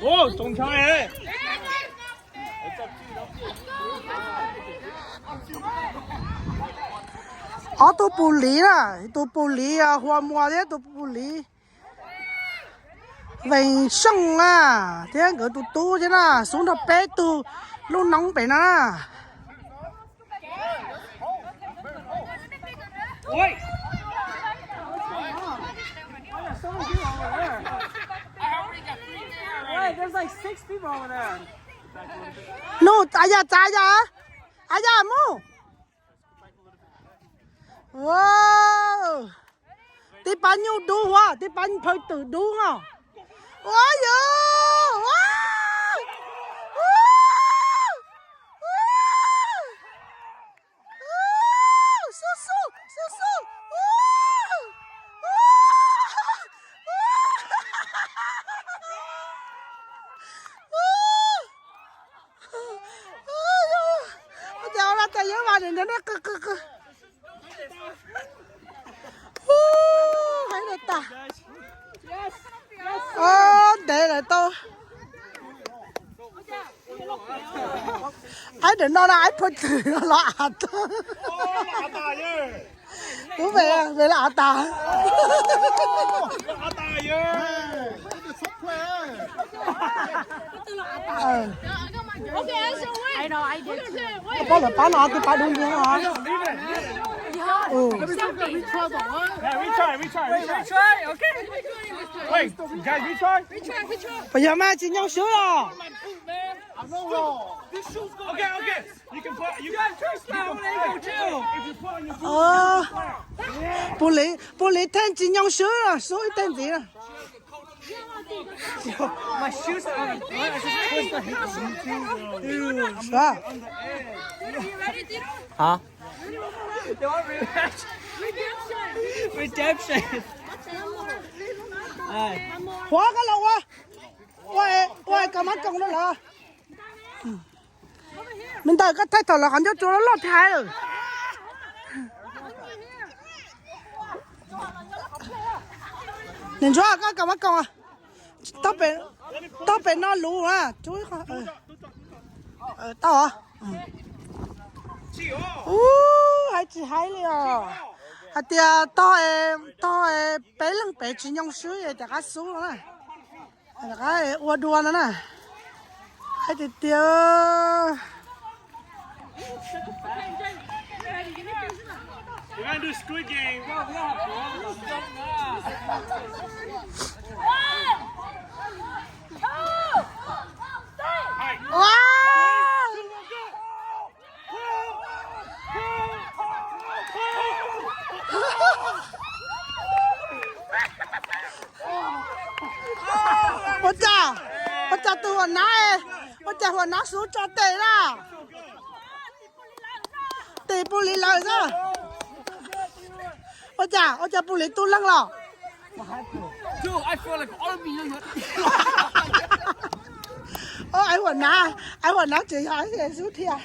Ua, zoo kawg. Ob tug pus liv na, tus pus liv Hua Muas thiab tus pus liv Vees Xyooj na, thiab nkawd tus tub thiab na, xub nrog peb tug lub noob pem no na. Nug, a yam txav yam, a yam mus. Wow, tib pab nyuj dub huab, tib pab phawj twm dub no. Ua yus, ua, ua, ua, ua, xub xub, xub xub, ua, ua, ua, ua. Ua cas ua no cas yuav vas nim no ne qw qw qw. Ub, haib lawm tas. Ub, ntev lawm tau. Aib ntawm no na, aib phawj twm no los av tag. Ub, ve los av tas. Pab lawv pab no twb pab dub ntxiag no. Puas yog mas tsis nyoo swb los? Pus liv, pus liv theej tsis nyoo swb los, swb ib teg ntxiv na. Huab koj los ua, ua, ua kab mab koos no los. Me ntawd koj thaij thaum lawv qhov ncauj tsuas loj loj thiab hais. Niam ntsuag koj kab mab koos, tau pem no luv na. Tau, ub, hais tsis hais li os. Hais tias tog, tog peb leeg pem tsis nyoo swb rov qab xub na. Rov qab ua dua no na. Hais tias tias Ua cas, ua cas tus huam nab, ua cas huam nab xub tso tes na? Tes pus liv lawm xwb. Ua cas, ua cas pus liv tu leeg los? Aib huam nab, aib huam nab tseem yog xub thiab.